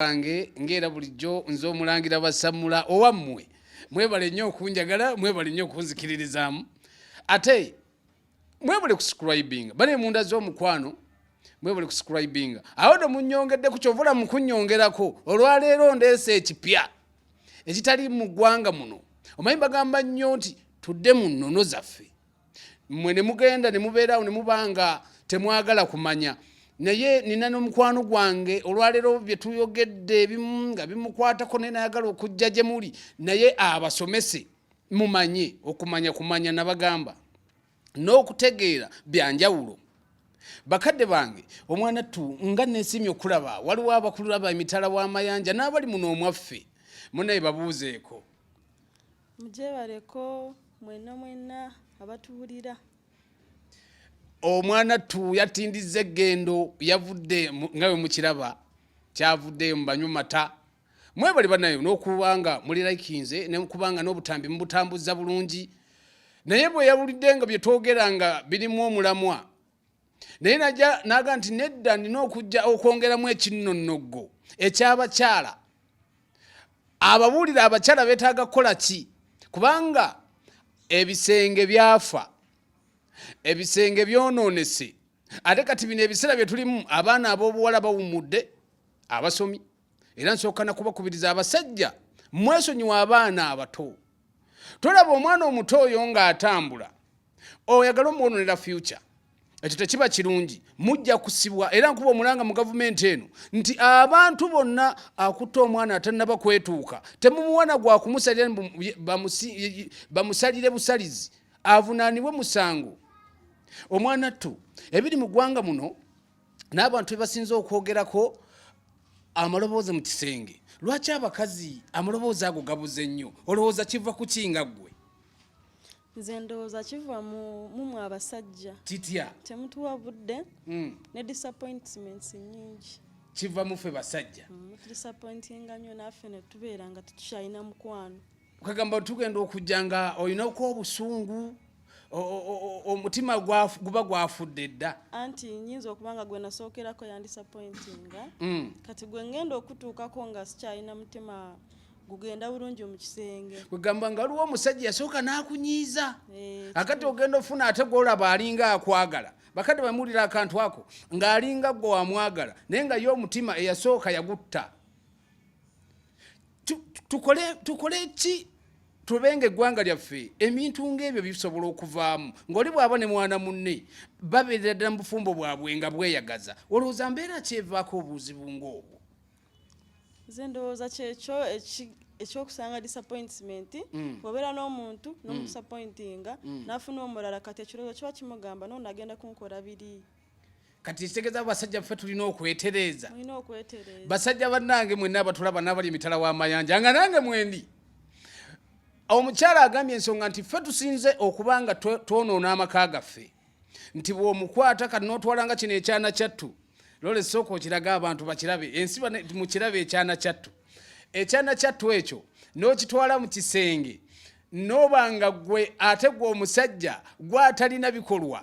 Bange, ng'era bulijjo nze omulangira Basammula owammwe. Mwebale nnyo okunjagala, mwebale nnyo okunzikiririzaamu, ate mwebale kusubscribinga. Bane munda z'omukwano, mwebale kusubscribinga. Awo no munyongeddeku, kyovula mu kunyongerako. Olwaleero ndeese ekipya ekitali mu ggwanga muno. Omanyi bagamba nnyo nti tudde mu nnono zaffe. Mmwe ne mugenda ne mubeerawo ne muba nga temwagala kumanya, naye nina n'omukwano gwange olwaleero bye tuyogedde ebimu nga bimukwatako, naye nayagala okujja gye muli naye abasomese mumanye. Okumanya kumanya, nabagamba, n'okutegeera byanjawulo. Bakadde bange, omwana ttu nga neesiimye okulaba waliwo abakulaba emitala w'amayanja n'abali muno omwaffe. Munaye babuuzeeko. Mugyebaleko mwenna mwenna abatuwulira. Omwana ttu yatindiza eggendo, yavudde nga bwe mukiraba kyavuddeyo mu banywa mata. Mwebali banayo n'okubanga muli likinze nekubanga n'obutambi mubutambuza bulungi, naye bwe yawulidde nga bye twogera nga birimu omulamwa, naye najja naga nti nedda, nina okujja okwongeramu ekinnonnoggo ekyabakyala. Ababuulira abakyala beetaaga kukola ki, kubanga ebisenge byafa, ebisenge byonoonese. Ate kati bino ebiseera bye tulimu, abaana ab'obuwala bawummudde abasomi. Era nsooka nakubakubiriza abasajja, mwesonyiwa abaana abato. Tolaba omwana omuto oyo ng'atambula, oyagala omwononera future. Ekyo tekiba kirungi, mujja kusibwa. Era nkuba omulanga mu gavumenti eno nti abantu bonna akutta omwana atannaba kwetuuka, temumuwana gwa kumusalira, bamusalire busalizi, avunaanibwe musango. Omwana ttu, ebiri mu ggwanga muno n'abantu bebasinze okwogerako, amaloboozi mu kisenge. Lwaki abakazi amaloboozi ago gabuze nnyo? Olowooza kiva ku ki nga ggwe? Nze ndowooza kiva mu mumwe abasajja. Kitya? Temutuwa budde ne disappointments nyingi. Kiva muffe basajja? Mutudisappointinga nnyo, naffe ne tubeera nga tetukyalina mukwano. Kagamba tugenda okujja nga olinako obusungu, omutima guba gwafudde dda. Anti nyinza okuba nga gwe nasookerako yandisappointinga. Kati gwe ngenda okutuukako nga sikyalina mutima gugenda bulungi mu kisenge. Kwegamba nga waliwo omusajja yasooka n'akunyiiza, akati ogenda ofuna ate gwolaba alinga akwagala. Bakadde bamuwulira akantu ako ng'alinga gwe wamwagala, naye nga ye omutima eyasooka yagutta. Tukole ki tubenga eggwanga lyaffe ebintu ng'ebyo bisobola okuvaamu, ng'oli bw'aba ne mwana munne babeerera ddala mu bufumbo bwabwe nga bweyagaza? Olowooza mbeera kyevaako obuzibu ng'obwo? Nze ndowooza kyekyo ekyokusanga disappointment. Obeera n'omuntu n'omudisappointinga, n'afuna omulala, kati ekirowoozo kiba kimugamba noono agenda kunkola biri. Kati ekitegeeza abasajja ffe tulina okwetereeza. Mulina okwetereeza. Basajja bannange mwenna abatulaba n'abali emitala w'amayanja nga nange mwendi, omukyala agambye ensonga nti ffe tusinze okuba nga twonoona amaka gaffe, nti bw'omukwata kati n'otwala nga kino ekyana kyattu. Lole, sooka okiraga abantu bakirabe, ensi mukirabe ekyana kyattu. Ekyana kyattu ekyo n'okitwala mu kisenge, n'oba nga gwe ate gwe omusajja gwatalina bikolwa,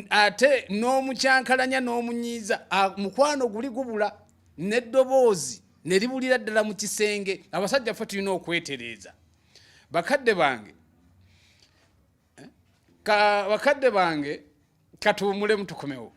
ate n'omukyankalanya n'omunyiiza, mukwano guli gubula n'eddoboozi ne libulira ddala mu kisenge. Abasajja ffe tulina okwetereeza. Bakadde bange, bakadde bange, katuwumulemu tukomewo.